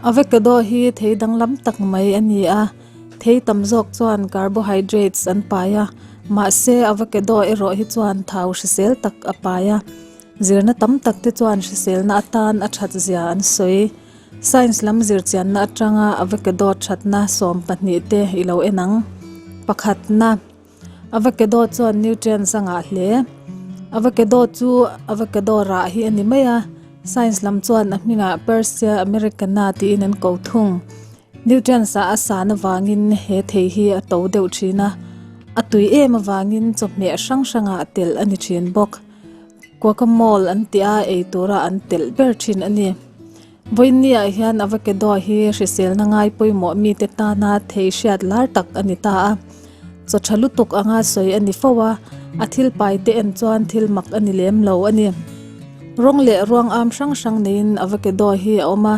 Avocado hi thei danglam tak mai a ni a, thei tam zawk chuan carbohydrates an pai a, mahse avocado erawh hi chuan thau hrisel tak a pai a, zirna tam tak te chuan hriselna atan a that zia an sawi. Science lam zirchianna atanga avocado thatna 12 te i lo en ang. Pakhatna. Avocado chuan nutrients a ngah hle. Avocado chu avocado rah hi a ni mai a, science lam chuan a hmingah Persea americana tiin an ko thung. Nutrients ah a san avangin he thei hi a to deuh thin a, a tui em avangin chawhmeh hrang hrangah telh a ni thin bawk. Guacamole an tih a ei tura an telh ber thin a ni. Vawiinniah hian avocado hi hriselna ngai pawimawh mite tana thei hriat lar tak a ni ta a. Chaw tha lutuk anga sawi a ni fo a, a thil pai te en chuan thil mak a ni lem lo a ni. Rawng leh ruang am hrang hrang neiin avocado hi a awm a,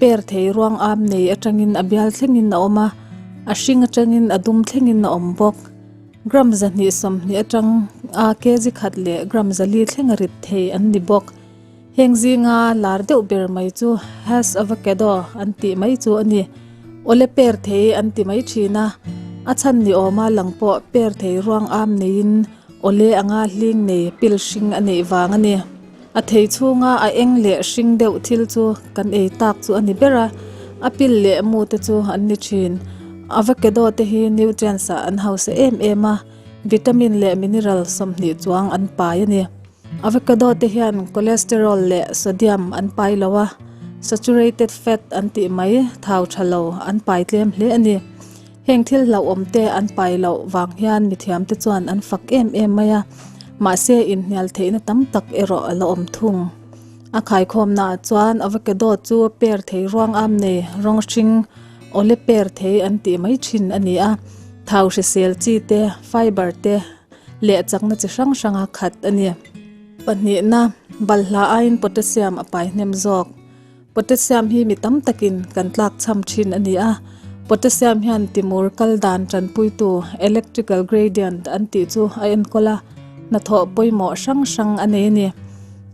per thei ruang am nei atangin a bial thlengin a awm a, a hring atangin a dum thlengin a awm bawk. Gram 220 atang a kg khat leh gram 400 thleng a rit thei an ni bawk. Heng zinga lar deuh ber mai chu Hass avocado an tih mai chu a ni. Awle per thei an ti mai thin a, a chhan ni awma lang pawh per thei ruang am neiin awle anga hling nei pil hring a neih vang a ni. A thei chhunga a eng leh hring deuh thil chu kan ei tak chu a ni ber a, a pil leh mu te chu an ni thin. Avocado te hi nutrients ah an hausa em em a, vitamin leh mineral 20 chuang an pai a ni. Avocado te hian cholesterol leh sodium an pai lo a, saturated fat an tih mai thau tha lo an pai tlem hle a ni. Heng thil hlauhawm te an pai loh vang hian mithiam te chuan an fak em em mai a, mahse inhnial theihna tam tak erawh a la awm thung. A khaikhawmnaah chuan avocado chu per thei ruang am nei rawng hring awle per thei an tih mai thin a ni a, thau hrisel chi te, fiber te, leh chakna chi hrang hranga khat a ni. Pahnihna, balhla aiin potassium a pai hnem zawk. Potassium hi mi tam takin kan tlak cham thin a ni a. Potassium hian timur kal dan tanpuitu electrical gradient an tih chu a enkawl a, hnathawh pawimawh hrang hrang a nei a ni.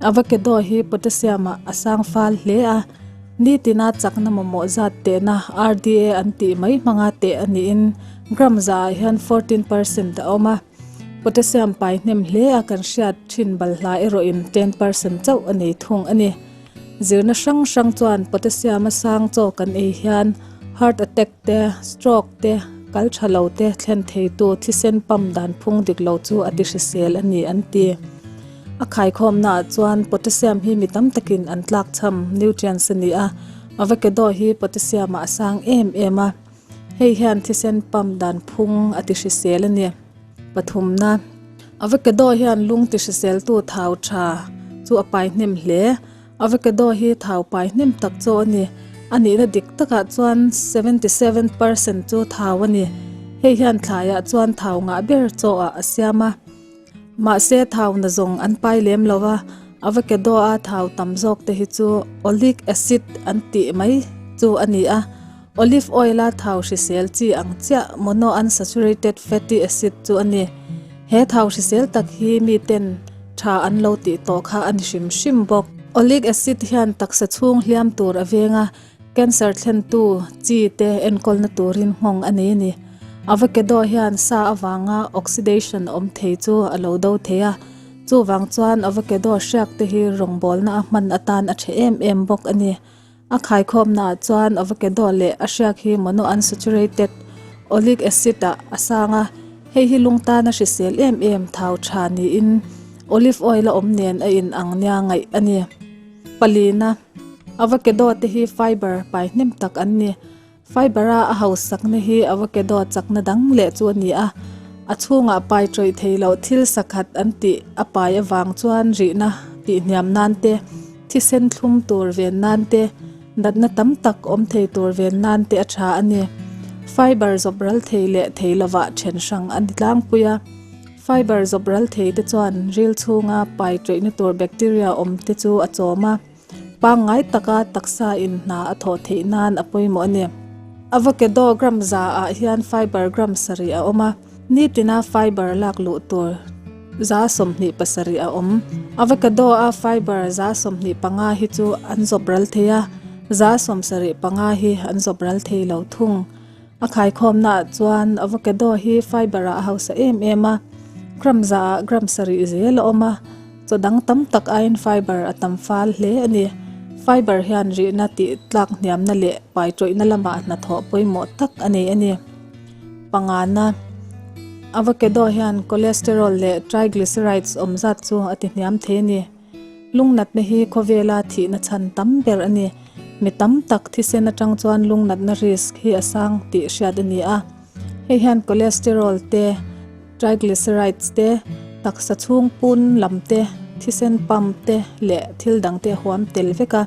Avocado hi potassium ah a sang fal hle a, nitina chakna mamawh zat tehna RDA an tih mai hmanga teh a niin gram zaah hian 14% a awm a. Potassium pai hnem hle a kan hriat thin balhla erawhin 10% chauh a nei thung a ni. Zirna hrang hrang chuan potassium a sang chaw kan ei hian heart attack te, stroke te, kal tha lo te thlen theitu thisen pump dan phung dik lo chu a ti hrisel a ni an ti. A khaikhawmnaah chuan potassium hi mi tam takin an tlak cham nutrients a ni a, avocado hi potassium ah a sang em em a, hei hian thisen pump dan phung a ti hrisel a ni. Pathumna, avocado hian lung ti hriseltu thau tha chu a pai hnem hle. Avocado hi thau pai hnem tak chu a ni. A nihna dik takah chuan 77% chu thau a ni. Hei hian thlaiah chuan thau ngah ber chaw ah a siam a. Mahse thau na zawng an pai lem lo a, avocado a thau tam zawk te hi chu oleic acid an tih mai chu a ni a. Olive oil a thau hrisel chi ang chiah monounsaturated fatty acid chu a ni. He thau hrisel tak hi miten tha an lo tih tawh kha a ni hrim hrim bawk. Oleic acid hian taksa chhung hliam tur a veng a, cancer thlentu chi te enkawlna turin nghawng a nei a ni. Avocado hian sa avanga oxidation awm thei chu a lo do thei a, chuvang chuan avocado hriak te hi rawngbawlna a hman atan a tha em em bawk a ni. A khaikhawmnaah chuan avocado leh a hriak hi monounsaturated oleic acid ah a sang a, hei hi lung tana hrisel em em thau tha niin olive oil a awm nen a in ang nia ngaih a ni. Palina, avocado te hi fiber pai hnem tak an ni. Fiber a a hausakna hi avocado chakna dang leh chu a ni a, a chhungah pai tawih thei loh thil sakhat an tih a pai avang chuan rihna tih hniam nan te, thisen thlum tur ven nan te, natna tam tak awm thei tur ven nan te a tha a ni. Fiber zawp ral thei leh thei lovah then hrang a ni tlangpui a. Fiber zawp ral thei te chuan ril chhunga pai tawihna tur bacteria awm te chu a chawm a. Pangngai taka taksa in hna a thawh theih nan a pawimawh a ni. Avocado gram za ah hian fiber gram sarih a awm a, nitina fiber lak luh tur 27 a awm. Avocado a fiber 25 hi chu an zawp ral thei a. 75% hi an zawp ral thei lo thung. A khaikhawmnaah chuan avocado hi fibre-ah a hausa em em a, gram zaah gram sarih zel a awm a, chaw dang tam tak aiin fibre a tam fal hle a ni. Fibre hian rihna tih tlak hniamna leh pai tawihna lamah hnathawh pawimawh tak a nei a ni. Pangana, Avocado hian cholesterol leh triglycerides awm zat chu a ti hniam thei a ni. Lungnatna hi khawvela thihna chhan tam ber a ni. Mi tam tak thisen atang chuan lungnatna risk hi a sang tih hriat a ni a. Hei hian cholesterol te, triglycerides te, taksa chhung pun lam te, thisen pump te leh thil dang te a huam tel vek a.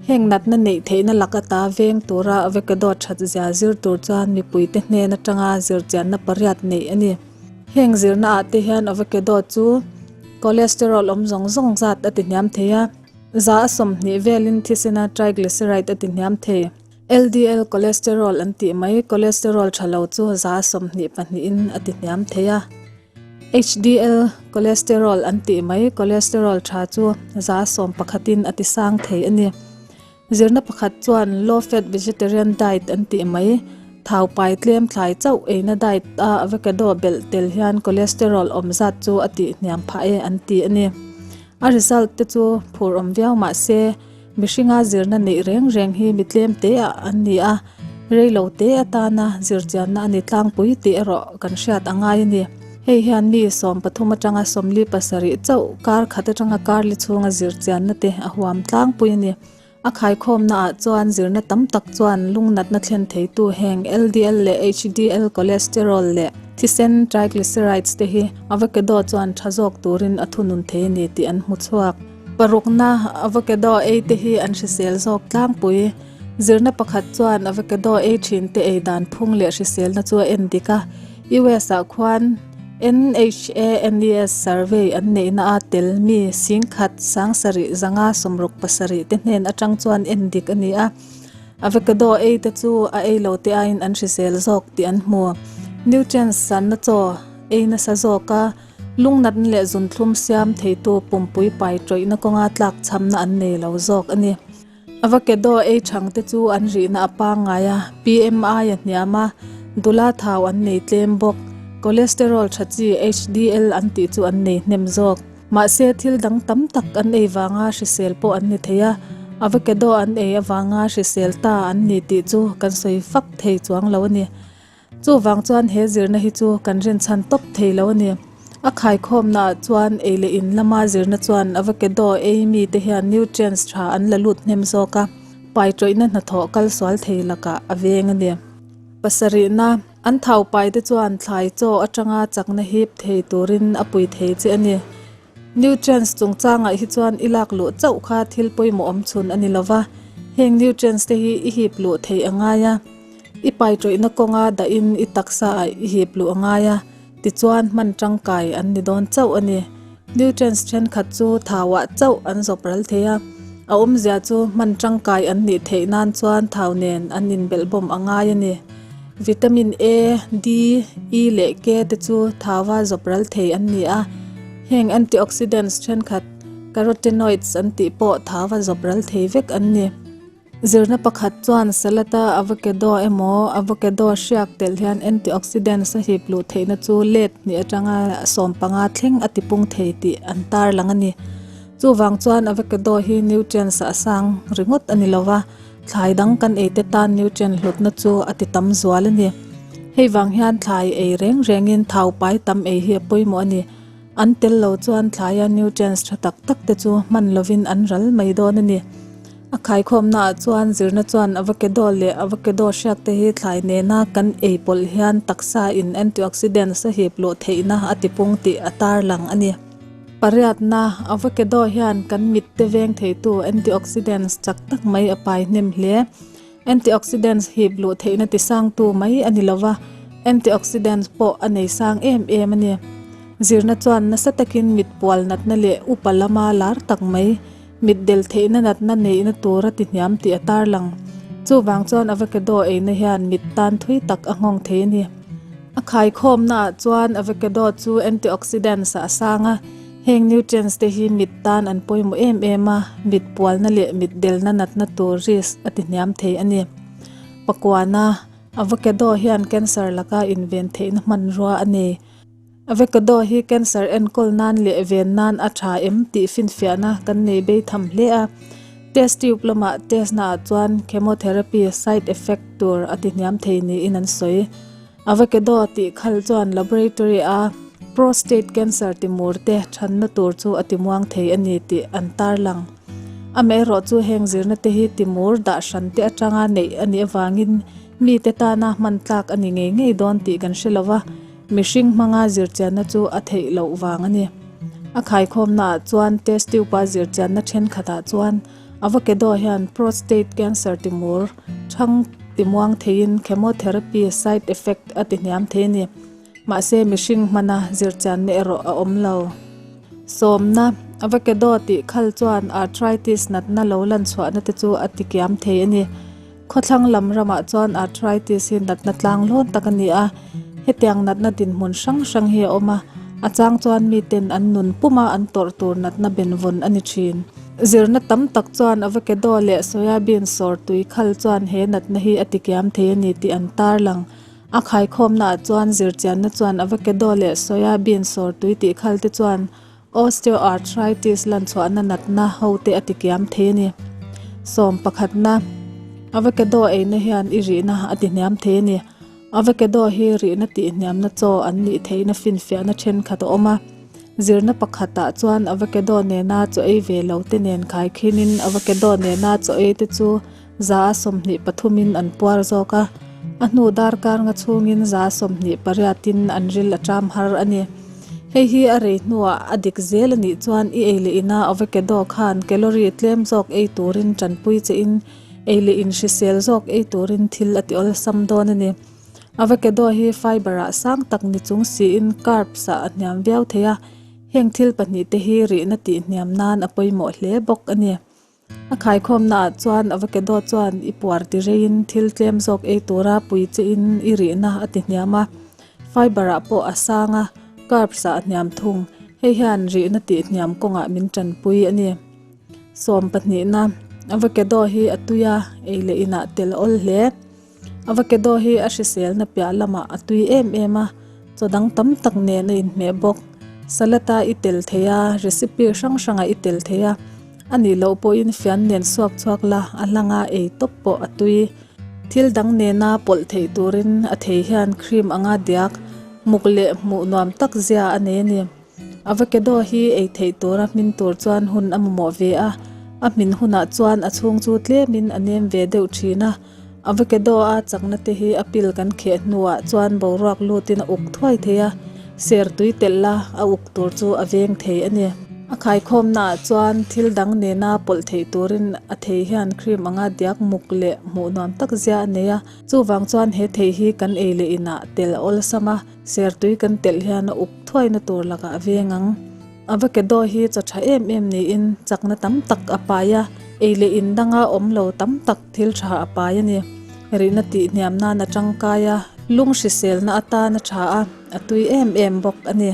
Heng natna neih theihna lak ata veng tura avocado that zia zir tur chuan mipuite hnen atanga zirchianna pariat neih a ni. Heng zirna ah te hian avocado chu cholesterol awm zawng zawng zat a ti hniam thei a, 20% velin thisena triglyceride a ti hniam thei. LDL cholesterol an tih mai cholesterol tha lo chu 24% in a ti hniam thei a. HDL cholesterol an tih mai cholesterol tha chu 11% in a ti sang thei a ni. Zirna pakhat chuan low fat vegetarian diet an tih mai, thau pai tlem thlai chauh eina diet a avocado belh tel hian cholesterol awm zat chu a tih hniam phah e an ti a ni. A result te chu phur awm viau mah se, mihringa zirna neih reng reng hi mi tlem te ah an ni a, rei lo te atana zirchianna a ni tlangpui tih erawh kan hriat a ngai a ni. Hei hian mi 13 atanga 47 chauh kar khat atanga kar li chhunga zirchianna te a huam tlangpui a ni. A khaikhawmna ah chuan zirna tam tak chuan lungnatna thlen theitu heng LDL leh HDL cholesterol leh thisen triglycerides te hi avocado chuan tha zawk turin a thunun thei a ni tih an hmu chhuak. Parukna avocado ei te hi an hrisel zawk tlangpui. Zirna pakhat chuan avocado ei thin te ei dan phung leh hriselna chu a en dik a. US ah khuan NHANES survey an neihna a tel mi singkhat sangsarih zanga 67 te hnen atang chuan en dik a ni a. Avocado ei te chu a ei lo te aiin an hrisel zawk tih an hmu. Nutrients sanna chaw ei nasa zawk a, lungnatna leh zunthlum siam theitu pumpui pai tawihna kawnga tlak chhamna an nei lo zawk a ni. Avocado ei thang te chu an rihna a pangngai a, BMI a hniam a, dula thau an nei tlem bawk. Cholesterol tha chi HDL an tih chu an nei hnem zawk. Mahse thil dang tam tak an ei vanga hrisel pawh an ni thei a, avocado an ei avanga hrisel ta an ni tih chu kan sawi fak thei chuang lo a ni. Chuvang chuan he zirna hi chu kan rinchhan tawp thei lo a ni. A khaikhawmnaah chuan ei leh in lama zirna chuan avocado ei mite hian nutrients tha an la lut hnem zawk a, pai tawihna hnathawh kal sual thei lakah a veng a ni. Pasarihna, An thau pai te chuan thlai chaw atanga chakna hip thei turin a pui thei che a ni. Nutrients chungchangah hi chuan i lak luh chauh kha thil pawimawh awm chhun a ni lova, heng nutrients te hi i hip luh theih a ngai a. I pai tawihna kawnga dahin i taksa ah i hip luh a ngai a, tichuan hman tangkai an ni dawn chauh a ni. Nutrients thenkhat chu thauah chauh an zawp ral thei a, a awmzia chu hman tangkai an nih theih nan chuan thau nen an inbelhbawm a ngai a ni. Vitamin A, D, E leh K te chu thaua zawp ral thei an ni a, heng antioxidants thenkhat carotenoids an tih pawh thaua zawp ral thei vek an ni. Zirna pakhat chuan salad-a avocado emaw avocado hriak telh hian antioxidants a hip luh theihna chu let hnih atanga 15 thleng a tipung thei tih an tarlang a ni. Chuvang chuan avocado hi nutrients a sang ringawt a ni lova, thlai dang kan ei te tan nutrient hlutna chu a ti tam zual a ni. Hei vang hian thlai ei reng rengin thau pai tam ei hi a pawimawh a ni. An tel lo chuan thlaia nutrients tha tak tak te chu hman lovin an ral mai dawn a ni. A khaikhawmnaah chuan zirna chuan avocado leh avocado hriak te hi thlai nena kan ei pawlh hian taksa in antioxidants a hip luh theihna a tipung tih a tarlang a ni. Pariatna, avocado hian kan mit te veng theitu antioxidants chak tak mai a pai hnem hle. Antioxidants hip luh theihna tisangtu mai a ni lova, antioxidants pawh a nei sang em em a ni. Zirna chuan nasa takin mit pual natna leh upa lama lar tak mai, mit del theihna natna neihna tur a ti hniam tih a tarlang. Chuvang chuan avocado eina hian mit tan thui tak a nghawng thei a ni. A khaikhawmnaah chuan avocado chu antioxidants ah a sang a. Heng nutrients te hi mit tan an pawimawh em em a, mit pualna leh mit delna natna tur risk a ti hniam thei a ni. Pakuana, Avocado hian cancer laka inven theihna hmanrua a nei. Avocado hi cancer enkawl nan leh ven nan a tha em tih finfiahna kan nei bei tham hle a. Test tube lamah test naah chuan chemotherapy side effect tur a ti hniam thei niin an sawi. Avocado tih khal chuan laboratory a prostate cancer timur te thanna tur chu a timuang thei a ni tih an tarlang. Amaherawh chu heng zirna te hi timur dah hran te atanga neih a nih avangin mite tana hman tlak a ni ngei ngei dawn tih kan hre lo va, mihring hmanga zirchianna chu a theih loh vang a ni. A khaikhawmnaah chuan test tube a zirchianna thenkhatah chuan Avocado hian prostate cancer timur thang timuang theiin chemotherapy side effect a ti hniam thei a ni. Mahse mihring hmana zirchianna erawh a awm lo. Sawmna, Avocado tih khal chuan arthritis natna lo lan chhuahna te chu a ti kiam thei a ni. Khawthlang lam ramah chuan arthritis hi natna tlang hlawn tak a ni a, hetiang natna dinhmun hrang hrang hi a awm a, a chang chuan miten an nun puma an tawrh tur natna benvawn a ni thin. Zirna tam tak chuan avocado leh soyabean sawr tui khal chuan he natna hi a tikiam thei a ni tih an tarlang. A khaikhawmnaah chuan zirchianna chuan avocado leh soyabean sawr tui tih khal te chuan Osteoarthritis lanchhuahna natna hote a tikiam thei a ni. Sawm pakhatna, Avocado eina hian i rihna a tihniam thei a ni. Avocado hi rihna tihniamna chaw an nih theihna finfiahna thenkhat a awm a. Zirna pakhatah chuan avocado nena chaw ei ve lo te nen khaikhinin avocado nena chaw ei te chu 123 pathumin an puar zawk a, a hnu darkar nga chhungin 28 in an ril a ṭam har a ni. Hei hi a rei hnuah a dik zel a nih chuan i ei leh ina avocado khan calorie tlem zawk ei turin ṭanpui che in ei leh in hrisel zawk ei turin thil a ti awlsam dawn a ni. Avocado hi fiber ah sang tak ni chung siin carbs ah a hniam viau thei a, heng thil pahnihte hi rihna tihhniam nan a pawimawh hle bawk a ni. A khaikhawmnaah chuan avocado chuan i puar ti reiin thil tlem zawk ei tura pui chiin i rihna a ti hniam a, fiber ah pawh a sang a, carbs ah a hniam thung. Hei hian rihna tih hniam kawngah min tanpui a ni. Sawm pahnihna, avocado hi a tui a, ei leh inah tel awl hle. Avocado hi a hriselna piah lamah a tui em em a, chaw dang tam tak nen a inhmeh bawk. Salad a i tel thei a, recipe hrang hrangah i tel thei a, a nih loh pawhin fian nen suak chhuak la, a hlanga ei tawp pawh a tui. Thil dang nena pawlh theih turin a thei hian cream anga diak, muk leh hmuh nuam tak zia a nei a ni. Avocado hi ei theih tura hmin tur chuan hun a mamawh ve a, a hmin hunah chuan a chhung chu tlemin a nem ve deuh thin a. Avocado a chakna te hi a pil kan kheh hnuah chuan boruak lutin a uk thuai thei a, ser tui telh la a uk tur chu a veng thei a ni. A khaikhawmnaah chuan thil dang nena pawlh theih turin a thei hian cream anga diak muk leh hmuh nuam tak zia a nei a, chuvang chuan he thei hi kan ei leh inah tel a awlsam a, ser tui kan telh hian a uk thuaina tur lakah a veng ang. Avocado hi chaw tha em em niin chakna tam tak a pai a, ei leh in danga awm lo tam tak thil tha a pai a ni. Rihna tih hniam nan a tangkai a, lung hriselna atan a tha a, a tui em em bawk a ni.